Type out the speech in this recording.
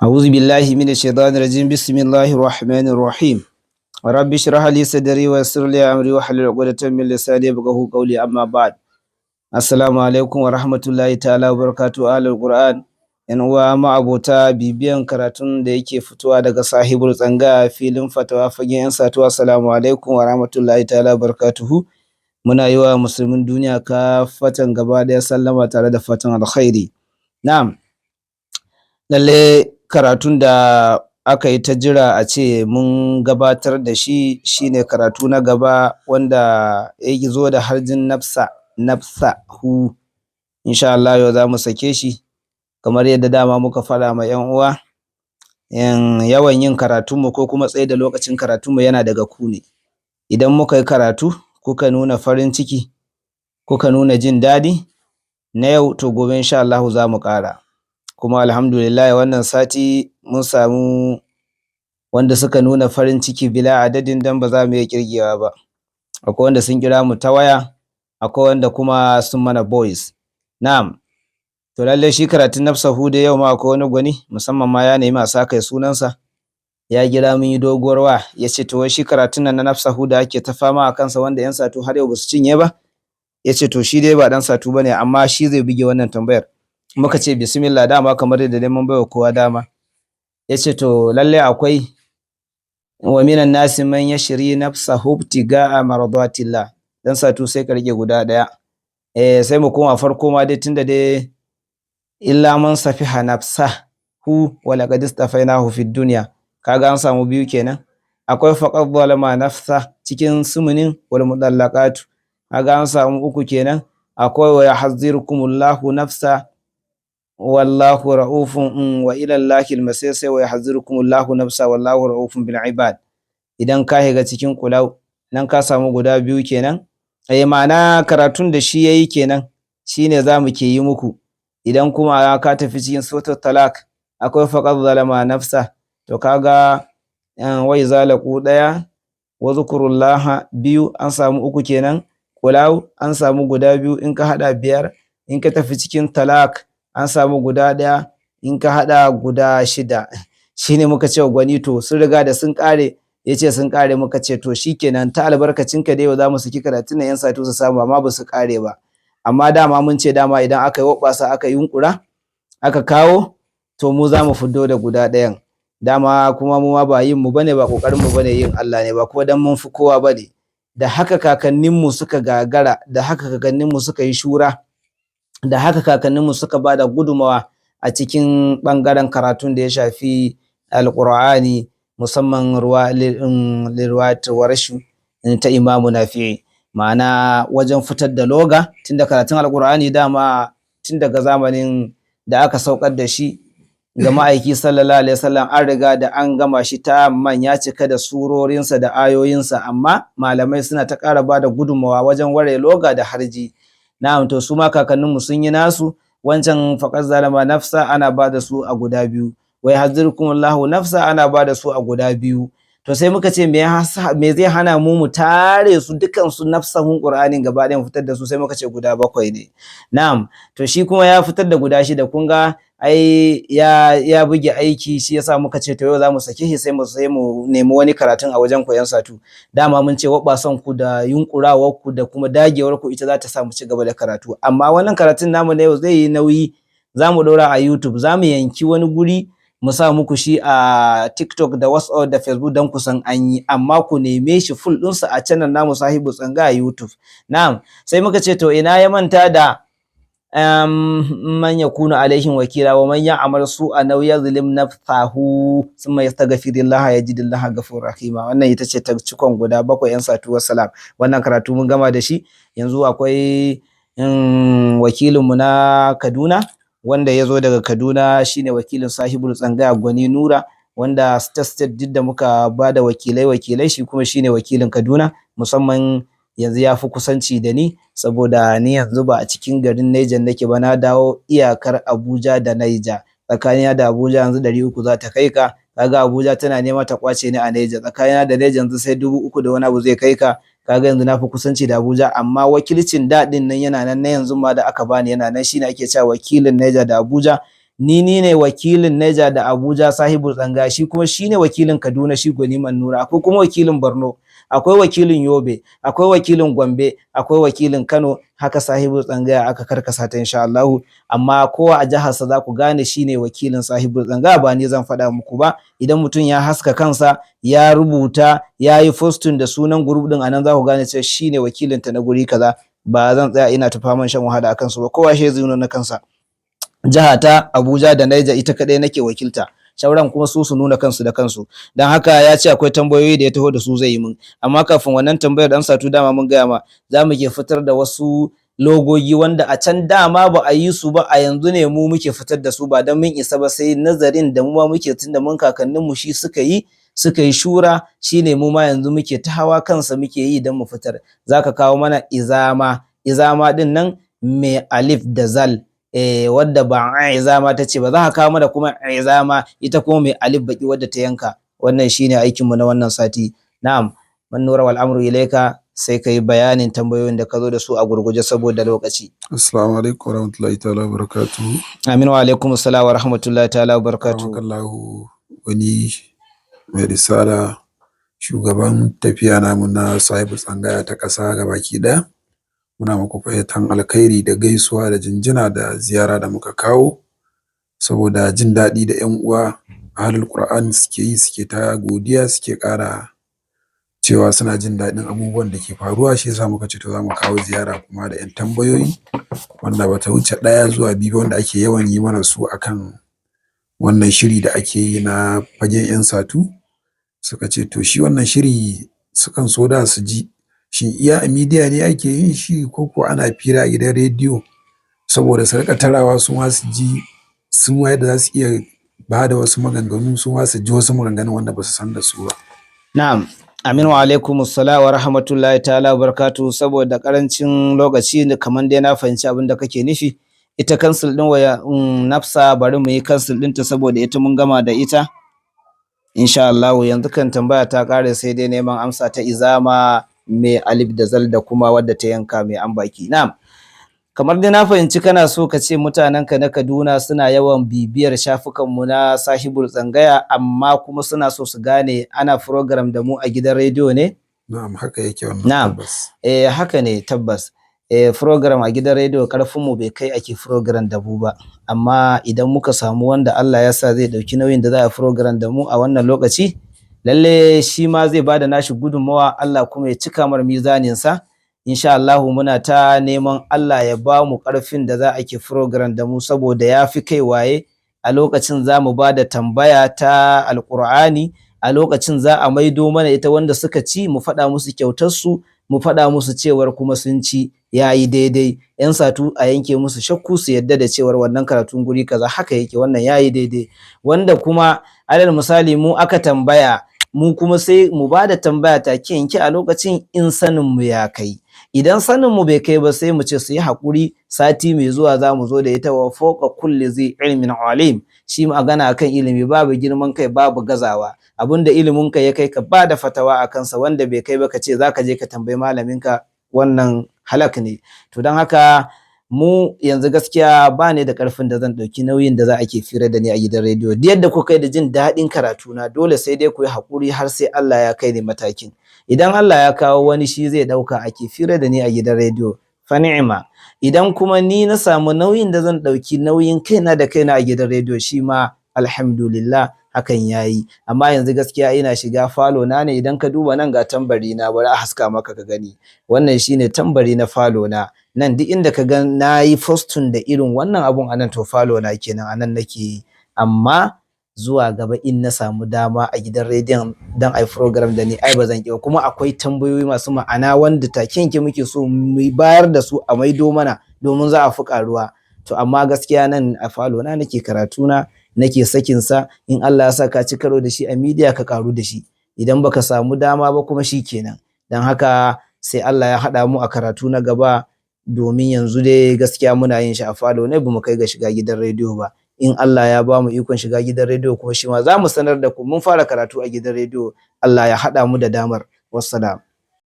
أعوذ بالله من الشيطان الرجيم. بسم الله الرحمن الرحيم. رب اشرح لي صدري ويسر لي أمري واحلل عقدة من لساني يفقهوا قولي. أما بعد، السلام عليكم ورحمة الله تعالى وبركاته. أهل القرآن، yan uwa ma'abota bibiyan karatun da yake fitowa daga Sahibul Tsanga, filin fatawa, fagen yan satuwa, assalamu alaikum wa rahmatullahi ta'ala wa barakatuhu. Muna yi wa musulmin duniya ka fatan gaba daya sallama tare da fatan alkhairi. Na'am, lalle karatun da aka yi ta jira a ce mun gabatar da shi shine karatu na gaba wanda ya zo da harjin nafsa nafsa hu. Insha Allah yau za mu sake shi kamar yadda dama muka faɗa ma 'yan uwa. Yawan yin karatunmu ko kuma tsaye da lokacin karatunmu yana daga ku ne. Idan muka yi karatu kuka nuna farin ciki, kuka nuna jin daɗi na yau, to gobe insha Allahu za mu ƙara. Kuma alhamdulillah, wannan sati mun samu wanda suka nuna farin ciki bila adadin, dan ba za mu iya ƙirgewa ba. Akwai wanda sun kira mu ta waya, akwai wanda kuma sun mana voice. Na'am, to lallai shi karatun nafsahu dai yau ma akwai wani gwani musamman ma ya nemi a sa kai sunansa, ya kira mun yi doguwar wa, ya ce to wai shi karatun nan na nafsahu da ake ta fama a kansa, wanda yan satu har yau ba su cinye ba. Ya ce to shi dai ba dan satu bane, amma shi zai buge wannan tambayar. Muka ce bismillah, dama kamar yadda dai mun baiwa kowa dama. Ya ce to lallai akwai wa minan nasi man yashri nafsahu ibtiga'a mardatillah. Dan satu, sai ka rike guda daya. Eh, sai mu koma farko ma dai, tunda dai illa man safiha nafsahu wa laqad istafainahu fid dunya, kaga an samu biyu kenan. Akwai faqad zalama nafsa cikin sumunin wal mudallaqatu, kaga an samu uku kenan. Akwai wa yahzirukumullahu nafsa wallahu ra'ufun wa ila Allahi al-masir, sai wa yahzirukumullahu nafsa wallahu ra'ufun bil ibad. Idan ka shiga cikin kulau nan, ka samu guda biyu kenan. Eh, ma'ana karatun da shi yayi kenan shine zamu ke yi muku. Idan kuma ka tafi cikin suratul talaq, akwai faqad zalama nafsa. To kaga wai zalaku daya, wa zkurullaha biyu, an samu uku kenan. Kulau an samu guda biyu, in ka hada biyar. In ka tafi cikin talaq an samu guda daya, in ka hada guda shida. Shine muka ce gwani to sun riga da sun kare. Ya ce sun kare. Muka ce to shikenan, ta albarkacin ka dai za mu saki karatun nan, yan satu su samu, amma ba su kare ba. Amma dama mun ce dama idan aka yi hoɓɓasa, aka yunkura, aka kawo, to mu za mu fiddo da guda ɗayan. Dama kuma mu ma ba yin mu bane ba, kokarin mu bane, yin Allah ne, ba kuma dan mun fi kowa bane. Da haka kakanninmu suka gagara, da haka kakanninmu suka yi shura, da haka kakanninmu suka bada gudumawa a cikin ɓangaren karatun da ya shafi Alƙur'ani, musamman ruwa riwayat Warshu ta Imamu Nafi'i, ma'ana wajen fitar da loga. Tunda karatun Alƙur'ani dama tun daga zamanin da aka saukar da shi ga ma'aiki sallallahu alaihi wasallam, an riga da an gama shi ta man ya cika da surorinsa da ayoyinsa, amma malamai suna ta ƙara ba da gudunmawa wajen ware loga da harji. Na'am, to su ma kakanninmu sun yi nasu. Wancan faqad zalama nafsa ana ba da su a guda biyu, wa yahzirukumullahu nafsa ana ba da su a guda biyu. To sai muka ce me zai hana mu mu tare su dukan su, nafsahun Qur'anin gaba ɗaya mu fitar da su? Sai muka ce guda bakwai ne. Na'am, to shi kuma ya fitar da guda shida. Kun ga ai ya buge aiki. Shi yasa muka ce to yau za mu sake shi, sai mu nemi wani karatun a wajen koyon satu. Dama mun ce son ku da yunkurawar ku da kuma dagewar ku ita za ta sa mu ci gaba da karatu. Amma wannan karatun namu na yau zai yi nauyi. Za mu ɗora a YouTube, za mu yanki wani guri mu sa muku shi a TikTok da WhatsApp da Facebook don ku san an yi, amma ku neme shi full ɗinsa a channel namu Sahibu Tsanga a YouTube. Na'am, sai muka ce to ina ya manta da man yakunu alaihim wakila wa man ya'mal su'an aw yazlim nafsahu thumma yastaghfirillaha yajidillaha ghafurur rahima. Wannan ita ce ta cikon guda bakwai, yan satu. Wassalam, wannan karatu mun gama da shi. Yanzu akwai wakilinmu na Kaduna wanda ya zo daga Kaduna, shine wakilin Sahibul Tsangaya, Gwani Nura, wanda state state duk da muka ba da wakilai wakilai, shi kuma shine wakilin Kaduna. Musamman yanzu ya fi kusanci da ni, saboda ni yanzu ba a cikin garin Niger nake ba, na dawo iyakar Abuja da Niger. Tsakanina da Abuja yanzu 300 za ta kai ka. Kaga Abuja tana nema ta kwace ni a Niger. Tsakanina da Niger yanzu sai 3000 da wani abu zai kai ka. Kaga yanzu na fi kusanci da Abuja, amma wakilcin daɗin nan yana nan, na yanzu ma da aka bani yana nan. Shine ake cewa wakilin Niger da Abuja. Ni ne wakilin Niger da Abuja, Sahibul Tsanga, shi kuma shine wakilin Kaduna, shi Gwani Mannura. Akwai kuma wakilin Borno, akwai wakilin Yobe, akwai wakilin Gombe, akwai wakilin Kano. Haka Sahibul Tsangaya aka karkasa ta, insha Allahu. Amma kowa a jiharsa za ku gane shine wakilin Sahibul Tsangaya, ba ni zan faɗa muku ba. Idan mutum ya haska kansa, ya rubuta, ya yi posting da sunan group din, anan za ku gane cewa shine wakilin ta na guri kaza. Ba zan tsaya ina ta faman shan wahala akan su ba, kowa shi zai nuna kansa. Jiha ta Abuja da Niger ita kadai nake wakilta, sauran kuma su su nuna kansu da kansu. Don haka ya ce akwai tambayoyi da ya taho da su zai yi mun. Amma kafin wannan tambayar, dan satu, dama mun gaya ma za mu ke fitar da wasu logogi wanda a can dama ba a yi su ba, a yanzu ne mu muke fitar da su, ba don mun isa ba, sai nazarin da mu ma muke tunda mun kakanninmu shi suka yi shura, shine mu ma yanzu muke ta hawa kansa muke yi don mu fitar. Zaka kawo mana izama, izama din nan mai alif da zal, wadda ba izama ta ce ba. Za ka kawo mana kuma izama, ita kuma mai alif baki wadda ta yanka. Wannan shine aikinmu na wannan sati. Na'am, man nura, wal amru ilaika, sai ka yi bayanin tambayoyin da ka zo da su a gurguje saboda lokaci. Assalamu alaikum warahmatullahi ta'ala barakatuhu. Amin, wa alaikum assalam wa rahmatullahi ta'ala wa barakatuhu. Allahu wani mai risala, shugaban tafiya namu na Sahibu Tsangaya ta ƙasa gabaki ɗaya. Muna muku fatan alkhairi da gaisuwa da jinjina da ziyara da muka kawo saboda jin daɗi da 'yan uwa ahlul Qur'an suke yi, suke ta godiya, suke ƙara cewa suna jin daɗin abubuwan da ke faruwa. Shi yasa muka ce to za mu kawo ziyara kuma da 'yan tambayoyi wanda bata wuce ɗaya zuwa biyu ba, wanda ake yawan yi mana su akan wannan shiri da ake yi na fagen 'yan satu. Suka ce to shi wannan shiri sukan so da su ji, shin iya a media ne ake yin shi ko ko ana fira a gidan rediyo, saboda su riƙa tarawa su ma su ji, su ma yadda za su iya ba da wasu maganganu, su ma su ji wasu maganganun wanda ba su san da su ba. Na'am. Amin, wa alaikum assalam wa rahmatullahi ta'ala wa barakatuhu. Saboda karancin lokaci ne, kamar dai na fahimci abin da kake nufi. Ita cancel din waya nafsa, bari mu yi cancel ɗinta saboda ita mun gama da ita. Insha Allah yanzu kan tambaya ta kare, sai dai neman amsa ta izama mai alif da zal da kuma wadda ta yanka mai an baki. Na'am. Kamar dai na fahimci kana so ka ce mutanenka na Kaduna suna yawan bibiyar shafukanmu na Sahibul Tsangaya, amma kuma suna so su gane ana program da mu a gidan rediyo ne? Na'am, haka yake wannan. Na'am. Tabbas. Eh, haka ne, tabbas. Eh, program a gidan rediyo karfinmu bai kai ake program da mu ba. Amma idan muka samu wanda Allah ya sa zai ɗauki nauyin da za a program da mu a wannan lokaci, lalle shi ma zai bada nashi gudunmawa, Allah kuma ya cika mar mizaninsa. Insha Allahu muna ta neman Allah ya ba mu ƙarfin da za a ke program da mu, saboda ya fi kai waye. A lokacin za mu ba da tambaya ta Alƙur'ani, a lokacin za a maido mana ita, wanda suka ci mu faɗa musu kyautarsu, mu faɗa musu cewar kuma sun ci ya yi daidai. 'Yan satu a yanke musu shakku, su yadda da cewar wannan karatun guri kaza haka yake, wannan ya yi daidai. Wanda kuma alal misali mu aka tambaya, mu kuma sai mu ba da tambaya take yanke a lokacin in sanin mu ya kai. Idan sanin mu bai kai ba, sai mu ce su yi haƙuri, sati mai zuwa za mu zo da ita. Wa fawqa kulli zai ilmin alim. Shi magana akan ilimi babu girman kai, babu gazawa. Abinda ilimin ka ya kai ka ba da fatawa a kansa, wanda bai kai ba ka ce za ka je ka tambayi malaminka, wannan halak ne. To don haka mu yanzu gaskiya ba ni da ƙarfin da zan ɗauki nauyin da za a ke fira da ni a gidan rediyo. Duk yadda kuka yi da jin daɗin karatuna, dole sai dai ku yi haƙuri har sai Allah ya kai ni matakin. Idan Allah ya kawo wani shi zai ɗauka ake fira da ni a gidan rediyo, fa ni'ima. Idan kuma ni na samu nauyin da zan ɗauki nauyin kaina da kaina a gidan rediyo, shi ma alhamdulillah, hakan yayi. Amma yanzu gaskiya ina shiga falo na ne. Idan ka duba nan, ga tambari na, bari a haska maka ka gani. Wannan shine tambari na falo na nan. Duk inda ka ga na yi posting da irin wannan abun anan, to falo na kenan, anan nake yi. Amma zuwa gaba in na samu dama a gidan rediyon dan ai program da ni, ai ba zan ƙi ba. Kuma akwai tambayoyi masu ma'ana wanda take yanke muke so mu bayar da su a maido mana domin za a fi ƙaruwa. To amma gaskiya nan a falo na nake karatu na, nake sakin sa. In Allah ya sa ka ci karo da shi a media, ka ƙaru da shi. Idan baka samu dama ba kuma, shikenan. Dan haka sai Allah ya haɗa mu a karatu na gaba, domin yanzu dai gaskiya muna yin shi a falo ne, bamu kai ga shiga gidan rediyo ba. In Allah ya ba mu ikon shiga gidan rediyo kuma, shi ma za mu sanar da ku mun fara karatu a gidan rediyo. Allah ya haɗa mu da damar. Wassalam.